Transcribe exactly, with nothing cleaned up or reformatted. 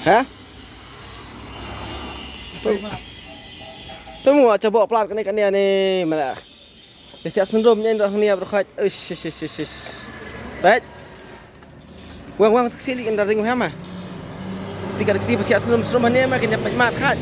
Ha? Te mu cha bok plat kane kane ne mala. Te siat sendrum nyen dah ni abrokat. Ish ish ish ish ish. Right. Wang wang taksi li kan ring hama. Tika tika siat sendrum sendrum ne ma kenya pajmat khat.